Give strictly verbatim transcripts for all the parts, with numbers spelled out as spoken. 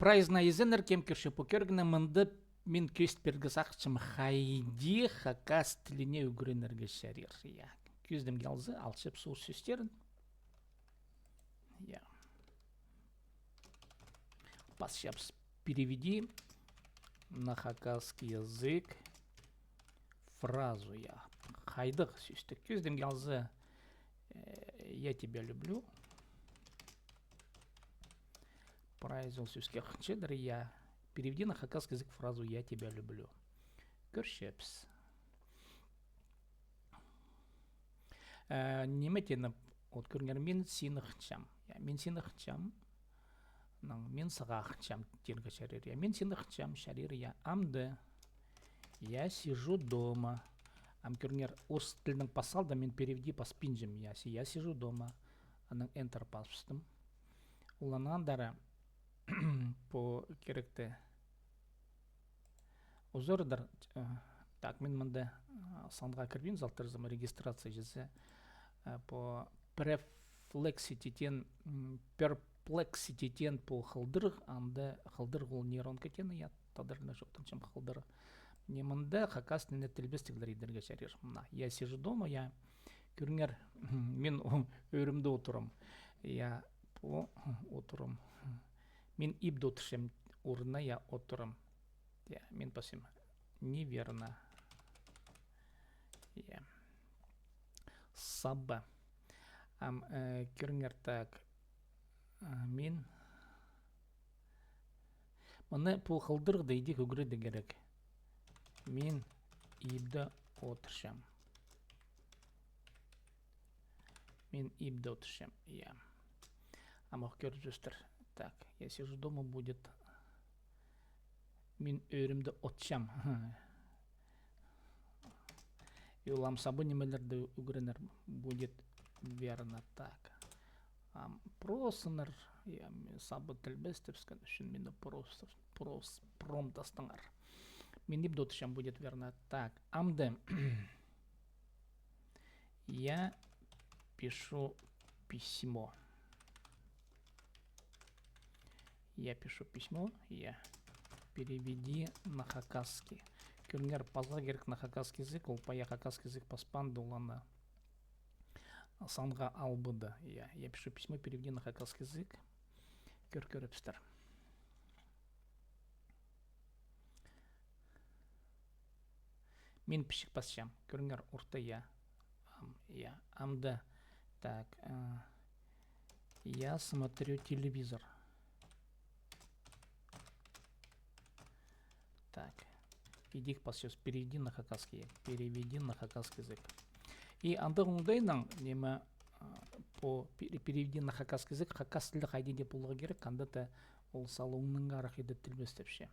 Прайзына изеннер, кем кӧрче пу кӧрігні, мында мин кӧзіт пирерге сағынчам, хайди хакас тіліне ӱгренерге чарир. Я. Кӧзідімге алза, алчабыс орыс сӧстерін. Я. Пасчабыс «Переведи на хакасский язык фразу», я. Хайдағ сӧсті? Кӧзідімге алза, э, «Я тебя люблю». Прайзы ол сӧске хынчадыр, я. «Переведи на хакасский язык фразу «Я тебя люблю». Кӧрчебіс. Э, ниме теені, от кӧріңер, мин сині хынчам. Я, мин сині хынчам. Анаң мин сағаа хынчам тирге чарир. Я, мин сині хынчам, чарир, я. Амды «Я сижу дома». Ам кӧріңер, орыс тілінең пас салдым, мин «переведи» паспинчам, я, си-, «Я сижу дома». Анаң Enter паспыстым. Уланғандары пу киректі узардар. Э, так, мин мында, э, санға кірбин, салтырзым регистрация чізе, э, пу Perplexity теен, м, Perplexity теен пу хылдырығ, анда хылдырығ ол нейронка теені, я, тадарлап чоохтанчам, хылдырығ. Мына мында хакас тіліне тілбестіглер идерге чарир. Мына, «Я сижу дома», я, кӧріңер, мин ӧӧремде одырам. Я, пу, одырам. Мин ибде одырчам, орнына, я, одырам. Я, мин пасчам. Неверно. Я. Саба. Ам, э, кӧріңер, так. А, мин. Мына пу хылдырығды идӧк ӱгредерге кирек. Мин ибде одырчам. Мин ибде одырчам, я. Ам ох кӧрібізер. Так, «Я сижу дома» будет. Мин ӧӧремде одырчам. И ол ам саба нимелерді ӱгренер, будет верно. Так. Ам просынар, я, мин саба тілбестебіскен ӱчӱн мині прос-, прос-, промптастаңар. Мин ибде одырчам, будет верно. Так, амды. Я пишу письмо. Я пишу письмо, я. Переведи на хакасский. Кӧріңер, пазарға кирек на хакасский язык, ол пая хакасский язык паспаанда, ол аны санға албады. Я, я пишу письмо, переведи на хакасский язык. Кӧр, кӧрібізер. Мин пічік пасчам. Кӧріңер, орта, я. Ам, я. Амды. Так, э, я смотрю телевизор. Так. Идӧк пасчабыс. Переведи на хакасский. Переведи на хакасский язык. И андағ оңдайнаң, ниме, э, по пере-, переведи на хакасский язык, хакас тілі хайди даа поларға кирек, анда даа ол сал оңнаңарах иди тілбестепче.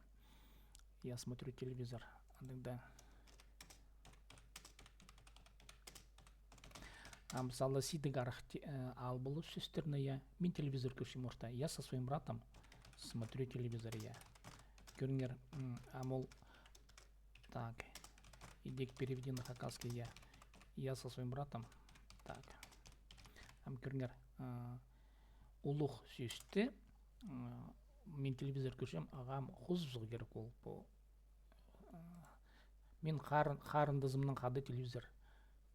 Я смотрю телевизор. Андағ даа. Ам сала сидік арах те-, э, алып алып сӧстерні, я. Мин телевизор кӧрчем орта. Я со своим братом смотрю телевизор, я. Кӧріңер, м, ам ол. Так. Идӧк переведи на хакасский, я. Я со своим братом. Так. Ам кӧріңер, э, улуғ сӧсті, э, мин телевизор кӧрчем, ағаа ам хозыбызарға кирек ол, по Мин харын-, харындазымнаң хада телевизор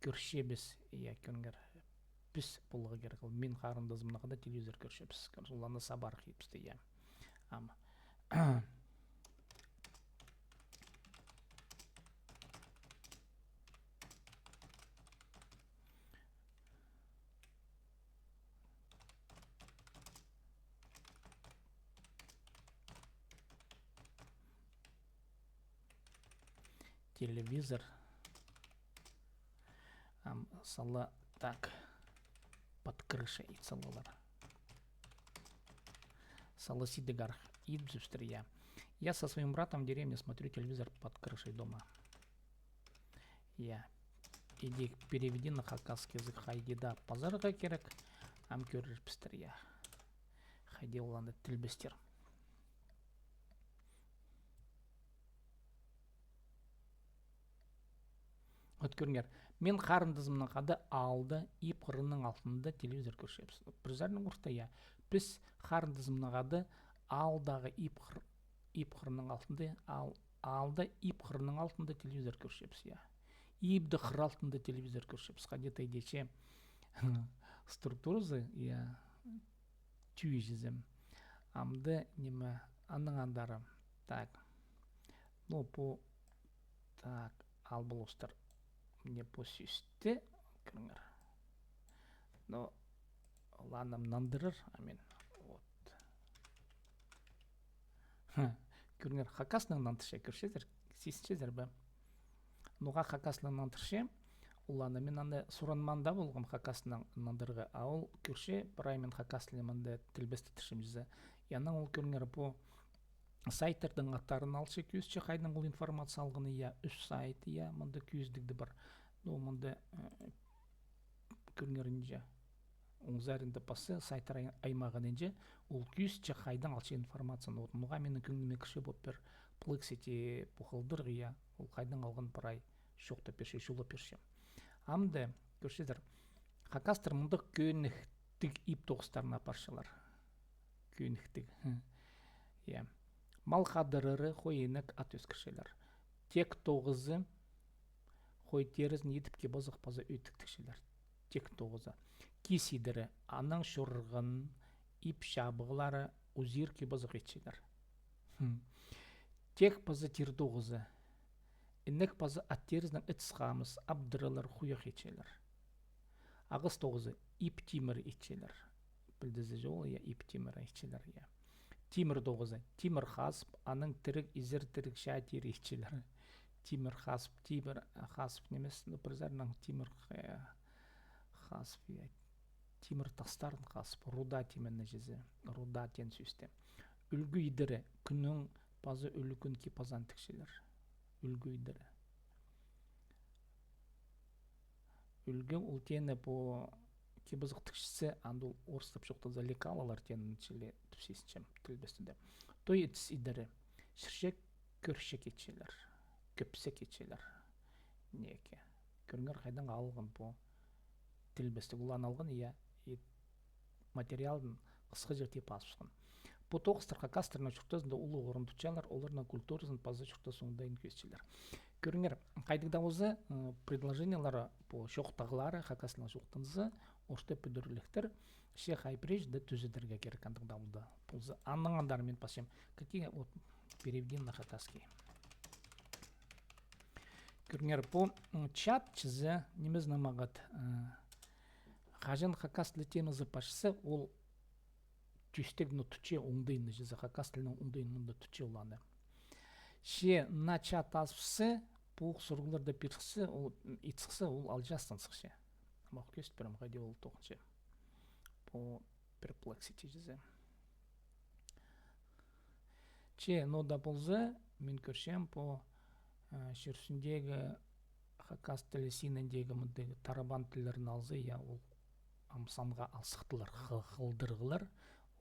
кӧрчебіс, я, кӧріңер. Піс поларға кирек ол. Мин харындазымнаң хада телевизор кӧрчебіс. Кӧрчебіс, ол аны сабарах итпісті, я. Ам. Телевизор. Ам, сала, так. Под крышей ит салалар. Сала сидік арах ит сӧстер, я. Я со своим братом в деревне смотрю телевизор под крышей дома. Я. Иди переведи на хакасский язык, хайди даа пазарға кирек. Ам кӧрербістер, я. Хайди оланы тілбестер. Вот кӧріңер, мин харындазымнаң хада аалда иб хырының алтында телевизор кӧрчебіс. Пір саринаң орта, я. Піс харындазымнаң хада аалдағы иб хыр-, иб хырның алтында, аал-, аалда иб хырның алтында телевизор кӧрчебіс, я. Ибде хыр алтында телевизор кӧрчебіс. Хайди-да иди че структуразы, я, тӱӱ чізе. Амды ниме, аннаң андары. Так. Ну, пу, так, ал полыстар. Мына пу сӧсті кӧріңер. Ну, ладно, нандырар, амин. Вот. Ха, кӧріңер, хакаснаң нандырча, кӧрчезер, сизінчезер бе? Ноға хакаснаң нандырча, ол аны, мин аны суранмаан даа полғам хакаснаң нандырарға, а ол кӧрче, прай мин хакас тілінең мында тілбестетчем чізе. И анаң ол, кӧріңер, пу сайттарның аттарын алча, кӧзітче, хайдаң ол информация алғаны, я, ӱс сайт, я, мында кӧзідіг дее пар. Ну, мында, э, кӧріңер, нинҷе. Оң саринда пазы сайттар ай-, аймағынҷа, ол кӧзітче, хайдаң алча информацияны. Вот, ноға минің кӧңніме кірче, вот, пір Perplexity пу халдырғы, я, ол хайдаң алған прай чоохтап пирче, чолап пирче. Амды, кӧрчезер, хакастар мындағ кӧніктіг иб тоғыстарына апарчалар. Кӧніктіг. Я. Мал хадырары, хой, инек, ат ӧскірчелер. Тек тоғызы, хой терізін идіп, кип-азах паза ӧтік тікчелер. Тек тоғызы. Кис идері, анаң чурған, иб чабығлары, узир кип-азах итчелер. Хм. Тек паза тир тоғызы. Інек паза ат терізінең ітіс-хамыс, абдыралар, хуях итчелер. Ағас тоғызы, иб тимір итчелер. Пілдізі чоғыл, я, иб тимір итчелер, я. Тимір тоғызы, тимір хазып, анаң тіріг, изер тіріг, чаа тир итчелер. Тимір хазып, тимір, а, хазып нимес, ну, пір саринаң тимір, э, хазып, я. Тимір тастарын хазып, руда тимені чізе, руда теен сӧсті. Ӱлгӱ идері, кӱннің паза ӱлӱкӱн кип-азаан тікчелер. Ӱлгӱ идері. Ӱлгӱ ол теені пу кип-азах тікчізі, анда ол орыстап чоохтаза лекалалар теені чіли тіп сизінчем тілбестеде. Той итіс идері. Чірчек, кӧрчек итчелер. Кӧпсек итчелер. Неке. Кӧріңер, хайдаң алған пу тілбестіг улан алған, я, и материалын хысхаҷа тіп пазыбысхан. Пу тоғыстар хакастарның чуртазында улуғ орын тутчалар, оларның культуразын паза чуртас оңдайын кӧзітчелер. Кӧріңер, хайдағ даа полза, ы, предложениелері, пу чоохтағлары, хакас тілінең чоохтанза, орта пӱдірігліктер, че хай пірее дее тӱзедерге кирек андағ даа полза. Полза, аннаң андар мин пасчам. Какие, вот, переведи на хакасский. Кӧріңер, пу, м, чат чізе нимезінең мағат, ы, хаҷан хакас тілі темазы пасча, ол тӧстег, ну, тутча оңдайын, чізе, хакас тілінің оңдайын мында тутча ол аны. Че на чат азыбысса, пу сурығларны пирзем, ол, м, ит сыхса, ол алҷаастан сыхча. Ам ох кӧзіт пирем, хайди ол тоғынча. Пу Perplexity чізе. Че, ну даа полза, мин кӧрчем, пу, э, чир ӱстӱндегі хакас тілі синіндегі мындағ тарабан тіллерін алза, я, ол ам санға алсыхтылар, хы-, халдырығлар,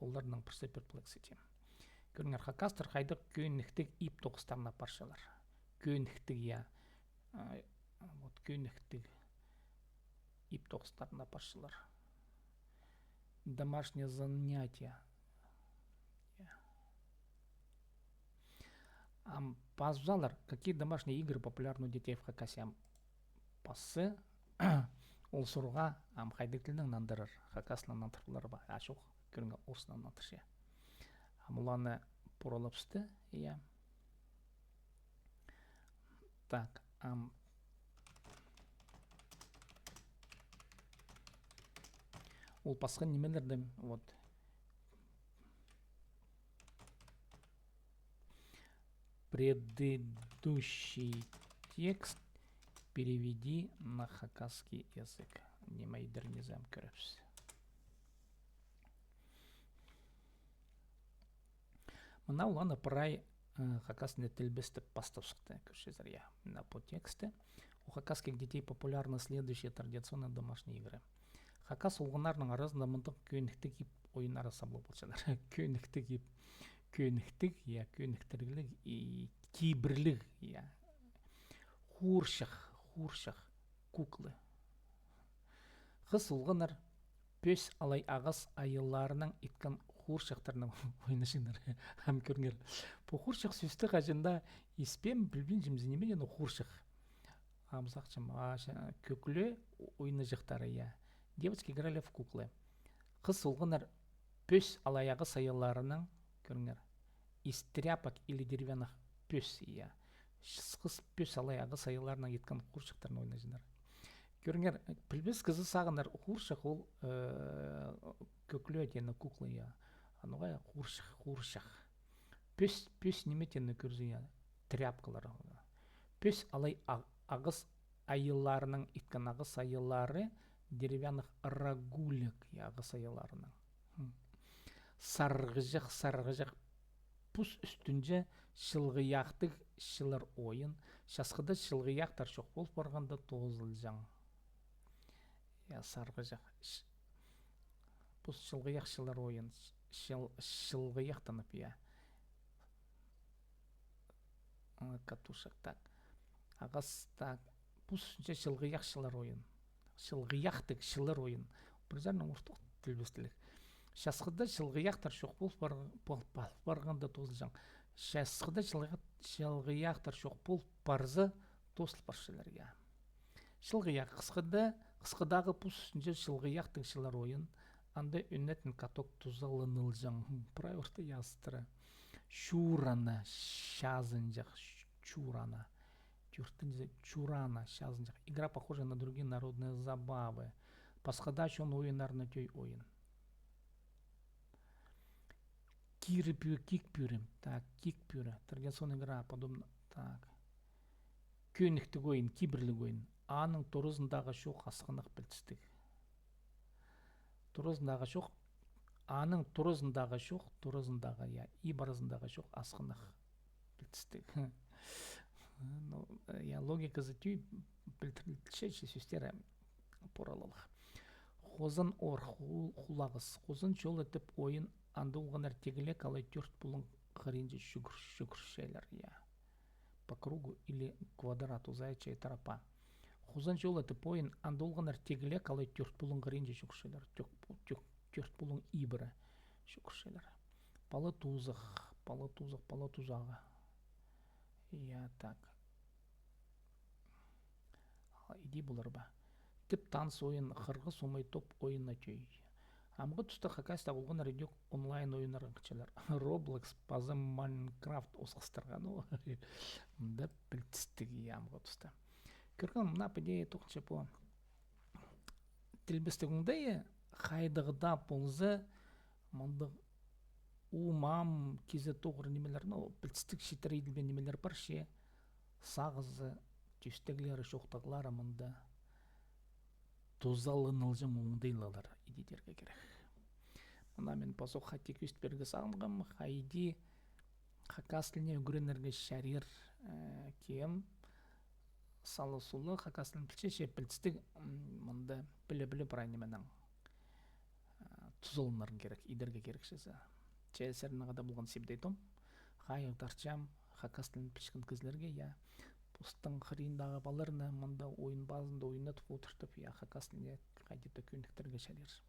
оларның пірсі Perplexity. Кӧріңер, хакастар хайдағ кӧніктіг иб тоғыстарына апарчалар. Кӧніктіг, я. А, вот кӧніктіг иб тоғыстарына апарчалар. Домашнее занятие. Я. Ам пазыбызарлар, какие домашние игры популярны у детей в Хакасии? Ам пазы, ол сурығға, ам хайдағ тілнең нандырар, хакаснаң нандырарлар ба, а чох, кӧріңер, орыснаң нандырча. Ам оларны пуралабысты, я. Так, ам, ол пасха нимелердең, вот. Предыдущий текст переведи на хакасский язык. Ниме идер, ниме кӧрербіс. Мына оланы прай, э, хакас тіліне тілбестеп пастап сыхты, кӧрчезер, я. Мына пу тексті. У хакасских детей популярны следующие традиционные домашние игры. Хакас олғаннарның аразында мындағ кӧніктіг иб ойыннары саблығ полчалар. Кӧніктіг иб, кӧніктіг, я, кӧніктірліг и кибірліг, я. Хуурчах, хуурчах, куклы. Хыс олғаннар пӧс алай ағас айылларынаң иткен хуурчахтарнаң ойнаҷаңнар. Ам кӧріңер. Пу хуурчах сӧсті хаҷан даа испеем, пілбинчем, ниме теені хуурчах. Ам сағынчам, а, ча-, кӧкле ойнаҷахтары, я. Девочки играли в куклы. Хыс олғаннар пӧс алай ағас айалларынаң, кӧріңер, из тряпок или деревянных пӧс, я. Хыс пӧс алай ағас айалларынаң иткен хуурчахтарнаң ойнаҷаңнар. Кӧріңер, пілбес кізі сағынар, хуурчах ол, э, кӧкле теені кукла, я. А ноға хуурчах, хуурчах. Пӧс, пӧс ниме теені кӧрзе, я, тряпкалар. Пӧс алай а-, ағас айалларынаң иткен, ағас айаллары, деревянных рогулек, я, ағас айалларынаң. Хм. Сарғыҷах, сарғыҷах пус ӱстӱнҷе чылғыяхтығ чылар ойын. Часхыда чылғыяхтар чох пол парғанда тоозылҷаң. Я, сарғыҷах. Ч-, пус чылғыях чылар ойын. Чыл-, чылғыяхтанып, я. Ы, катушек, так. Ағас, так. Пус ӱстӱнҷе чылғыях чылар ойын. Чылғыяхтығ чылар ойын. Пір саринаң ортых тілбестіліг. Часхыда чылғыяхтар чох пол пар-, пол-, пол парғанда тоозылҷаң. Часхыда чылғы-, чылғыяхтар чох пол парза, тоозыл парчалар, я. Чылғыях хысхыда, хысхыдағы пус ӱстӱнҷе чылғыяхтығ чылар ойын, анда ӧнетін каток тузаланылҷаң. Хм, прай орта языстыра. Чурана, чазынҷах, ч-, чурана. Тӧртінҷі, чурана, чазынҷах. Игра, похожая на другие народные забавы. Пасха даа чон ойыннарына тӧӧй ойын. Кирі пӱ-, кик пӱрі. Так, кик пӱрі. Традиционная игра, подобно. Так. Кӧніктіг ойын, кибірліг ойын. Аның туразындағы чох асхынах пілдістіг. Туразындағы чох. Аның туразындағы чох, туразындағы, я, иб аразындағы чох асхынах пілдістіг. Ну, я, логиказы тӧӧй, пілдірілче, че сӧстері поралығ. Хозан ор, ху-, хулағас. Хозан чол итіп ойын, анда олғаннар тигілек алай тӧрт пулуң хыринҷа чӱгӱр-, чӱгӱрчелер, я. По кругу или квадрату, заячья тропа. Хозан чол итіп ойын, анда олғаннар тигілек алай тӧрт пулуң хыринҷа чӱгӱрчелер. Тӧк-, тӧк-, тӧрт пулуң ибіре чӱгӱрчелер. Пала тузах, пала тузах, пала тузағы. Я, так. А, иди полар ба. Тіп таныс ойын, хырғыс омай топ ойынына тӧӧй. Амғы туста Хакастаа полғаннар идӧк онлайн ойыннарға хынчалар. Roblox паза Майнкрафт осхастарға, ну, мында пілдістіг, я, амғы туста. Кӧргем, мына піди тоғынча пу тілбестіг оңдайы, хайдағ даа полза, мындағ ум-ам кизе тоғыр нимелер, ну, пілдістіг читіре иділбеен нимелер пар, че сағызы, тӧстеглері, чоохтағлары мында тузаланылҷаң оңдайлығлар, иди идерге кирек. Мына мин пазох хати кӧзіт пирерге сағынғам, хайди хакас тіліне ӱгренерге чарир, э, кем сала-сула хакас тілін пілче, че пілдістіг, м, мында піле-піле прай нименең, э, тузаланарға кирек, идерге кирек чізе. Че сірернең хада полған Сибдей Том, хайығ тартчам хакас тілін пілчеткен кізілерге, я, постың хыриндағы палаларны мында ойын пазында ойнатып одыртып, я, хакас тіліне хайди-да кӧніктірерге чарир.